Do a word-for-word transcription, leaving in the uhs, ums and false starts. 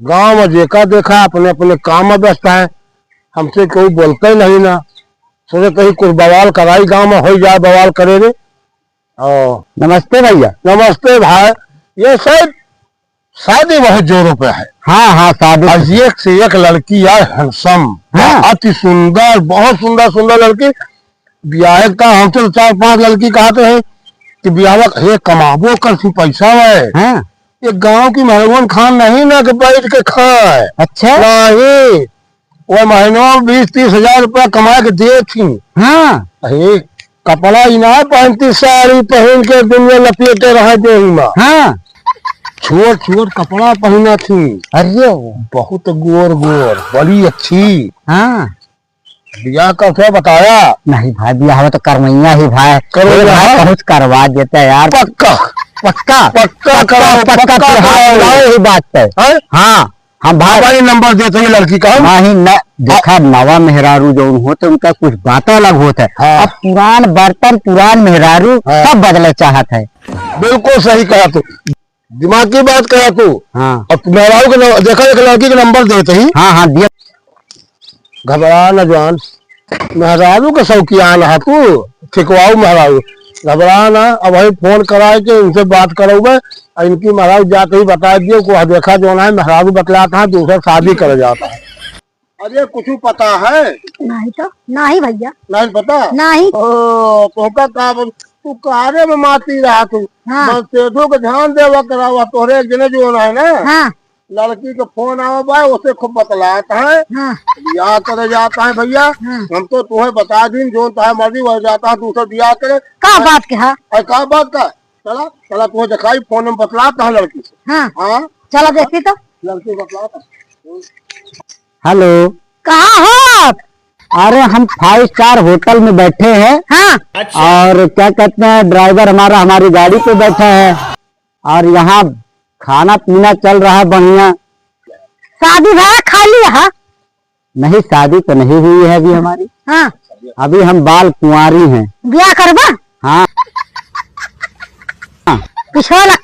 गाँव में जेका देखा अपने अपने काम में व्यस्त है, हमसे कोई बोलते नहीं ना। सोचे कहीं कुछ बवाल कराई, गाँव में हो जाए बवाल करे रे। ओ, नमस्ते भैया। नमस्ते भाई। ये सब शादी बहुत जोरों पे है। हाँ, हाँ, शादी। और एक से एक लड़की यार, handsome, हाँ। अति सुंदर, बहुत सुंदर सुंदर लड़की। ब्याह का हम तो चार पांच लड़की कहते हैं कि ब्याह हे कमाबो कर, तू पैसा है। हाँ। ये गांव की महरवन खान नहीं ना कि बैठ के खाए। अच्छा। नहीं, वो महीनों में बीस तीस हजार रुपया कमा के दे थी। हाँ। अरे, कपड़ा ही ना पहनती, साड़ी पहन के दुनिया लपेटे रहे देही में। हाँ। छोट छोट कपड़ा पहना थी। अरे। बहुत गोर गोर, बड़ी अच्छी। हाँ। बियाह का क्या बताया? नहीं भाई, बियाह तो करवैया ही भाई। करवैया ए भाई, है? बहुत करवा देते यार। पक्का। पक्का? पक्का पक्का, कराओ, पक्का पक्का फिर हाथ कराओ। मिलाओ ही बात पे। हैं? हाँ, हम भाई। भाई नंबर देते ही लड़की का हम। नहीं, न, देखा, नवा मेहरारू जौन होते, उनका कुछ बात अलग होत है। हाँ। अब पुरान बर्तन, पुरान मेहरारू, हाँ। सब बदले चाहत है। बिल्कुल सही कहा तू। दिमाग की बात करा तू। हाँ। अब मेहरारू के न-, देखा, एक लड़की के नंबर देते ही। हाँ, हाँ, दिया। घबरा न जवान, मेहरारू के शौकियान है तू, ठिकवाऊ मेहरारू। घबरा ना, अब वही फोन कराए के इनसे बात करौबे, और इनकी मेहरारू जाते ही बता दियो, को देखा जौन है, मेहरारू बतलाता है, दूसरा शादी करे जाता है। अरे, कुछ पता है? नहीं तो, नहीं भैया। नहीं पता? नहीं। ओ, तोहका का बन-, तू कारे में माती रहा तू। हाँ। बस सेठो के ध्यान देवा करावा, तोहरे एक जने जो है ना, हाँ। लड़की के फोन आवा बा, उसे खूब बतलात है। हाँ। बियाह करे जाता है भैया, हाँ। हम तो तुम्हें बता दीन, जो तुम्हें मर्जी वह जाता है, दूसरा बियाह करे। का बात के है? अरे का बात का? चला, चला तुम्हें दिखाई, फोन में बतलात है लड़की से। हाँ। हाँ। चला देखी तो। लड़की बतलात है। हेलो। कहाँ हो आप? अरे, हम five star hotel में बैठे हैं। हाँ। अच्छा। और क्या कहते हैं, driver हमारा हमारी गाड़ी पे बैठा है और यहाँ खाना पीना चल रहा है बढ़िया। शादी भा खा लिया है? नहीं, शादी तो नहीं हुई है अभी हमारी। हाँ। अभी हम बाल कुंवारी हैं। ब्याह करबा? हाँ। पिछवाला